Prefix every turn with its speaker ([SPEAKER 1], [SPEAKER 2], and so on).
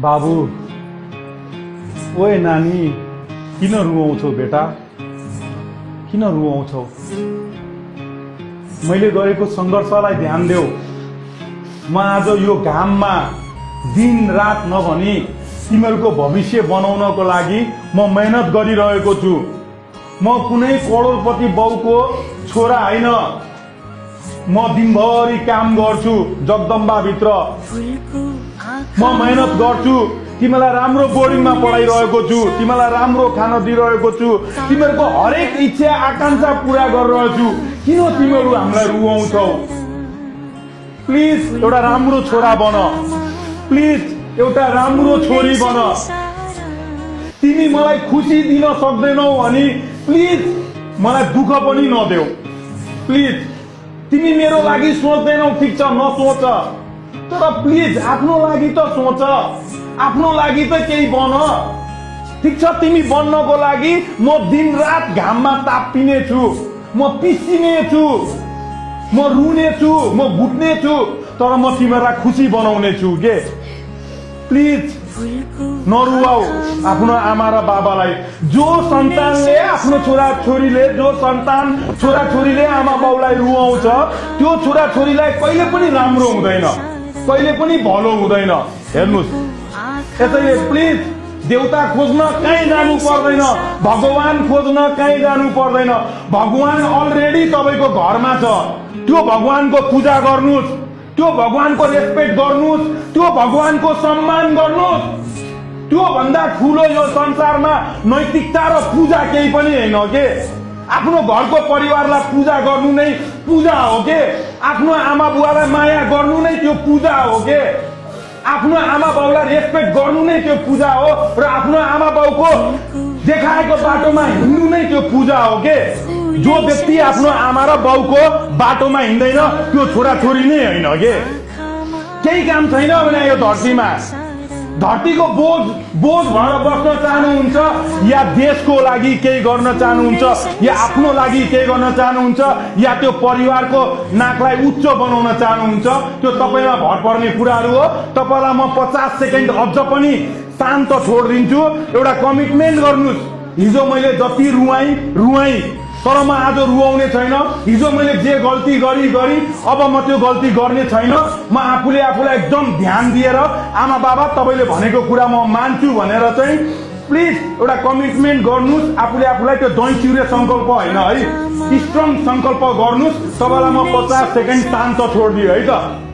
[SPEAKER 1] बाबु ओए नानी किन रुवाउँछौ बेटा किन रुवाउँछौ मैले गरेको सङ्घर्षलाई ध्यान देऊ म आज यो घाममा दिन रात नभनी तिमीहरूको भविष्य बनाउनको लागि म मेहनत गरिरहेको छु म कुनै करोडपति बाउको छोरा हैन म दिनभरि काम गर्छु जगदम्बा भित्र म मेहनत गर्छु तिमीलाई राम्रो बोर्डिङमा पढाइरहेको छु तिमीलाई राम्रो खाना दिइरहेको छु तिमीहरूको हरेक इच्छा आकांक्षा पूरा गरिरहेको छु किन तिमीहरू हामीलाई रुवाउँछौ प्लिज एउटा राम्रो छोरा बन प्लिज एउटा राम्रो छोरी बन तिमी मलाई खुसी दिन सक्दैनौ अनि प्लिज मलाई दुःख पनि नदेऊ प्लिज तिमी मेरो लागि सोच्दैनौ ठीक छ नसोच तर प्लिज आफ्नो लागि त सोच आफ्नो लागि त केही बन ठीक छ तिमी बन्नको लागि म दिन रात घाममा ताप्पिने छु म पिसिने छु म रुने छु म घुट्ने छु तर म तिमीलाई खुसी बनाउने छु के प्लिज नरुवाऊ आफ्नो आमा र बाबालाई जो सन्तानले आफ्नो छोरा छोरीले जो सन्तान छोरा छोरीले आमा बाउलाई रुवाउँछ त्यो छोरा छोरीलाई कहिले पनि राम्रो हुँदैन कहिले पनि भलो हुँदैन हेर्नुस् यसैले प्लिज देउता खोज्न कहीँ जानु पर्दैन भगवान खोज्न कहीँ जानु पर्दैन भगवान अलरेडी तपाईको घरमा छ त्यो भगवानको पूजा गर्नुस् त्यो भगवानको रेस्पेक्ट गर्नुस् त्यो भगवानको सम्मान गर्नुस् त्यो भन्दा ठुलो यो संसारमा नैतिकता र पूजा केही पनि हैन के आफ्नो घरको परिवारलाई पूजा गर्नु नै पूजा हो के आफ्नो आमा बुवालाई माया गर्नु नै त्यो पूजा हो के आफ्नो आमा बाउलाई रेस्पेक्ट गर्नु नै त्यो पूजा हो र आफ्नो आमा बाउको देखाएको बाटोमा हिँड्नु नै त्यो पूजा हो के जो व्यक्ति आफ्नो आमा र बाउको बाटोमा हिँड्दैन त्यो छोरा छोरी नै हैन के केही काम छैन भने यो धरतीमा धरतीको बोझ भएर बस्न चाहनुहुन्छ या देशको लागि केही गर्न चाहनुहुन्छ या आफ्नो लागि केही गर्न चाहनुहुन्छ या त्यो परिवारको नाकलाई उच्च बनाउन चाहनुहुन्छ त्यो तपाईमा भर पर्ने कुराहरू हो तपाईलाई म 50 सेकेन्ड अझ पनि शान्त छोडिदिन्छु एउटा कमिटमेन्ट गर्नुस् हिजो मैले जति रुवाई तर म आज रुवाउने छैन हिजो मैले जे गल्ती गरी अब म त्यो गल्ती गर्ने छैन म आफूलाई एकदम ध्यान दिएर आमा बाबा तपाईले भनेको कुरा म मान्छु भनेर चाहिँ प्लिज एउटा कमिटमेन्ट गर्नुस् आफूलाई त्यो दैचिउरे संकल्प हैन है स्ट्रङ संकल्प गर्नुस् तपाईलाई म 50 सेकेन्ड शान्त छोड्दिए है त